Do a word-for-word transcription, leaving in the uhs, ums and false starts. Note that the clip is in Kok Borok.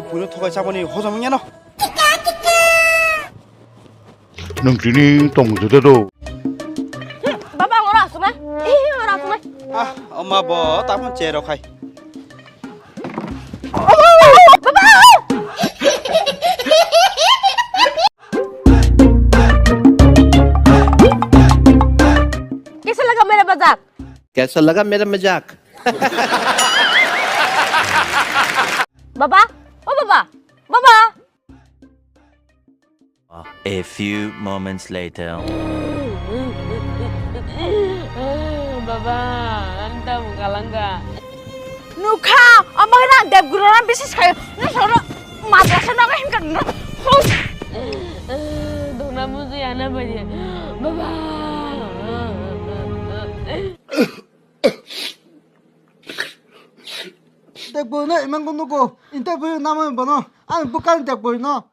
Puino thokai chaboni hojom wngya no. Nwng tini tong jete do. Baba, ang oro asuknai. Eh, oro asuknai. Ah, oma bo, tapon che rok hai. Baba! Kaisa laga mera majak? Kaisa laga mera majak? Baba, o baba, baba. A few moments later. Baba, anta mukalanga. Nukha, omo khe na Debguru na bisis khayo. Na soro madrasa na hinka na. Dona muzi ana bari. Baba. Debguru na imango nugo. Inte bu nama bono. Ang bukan Debguru no.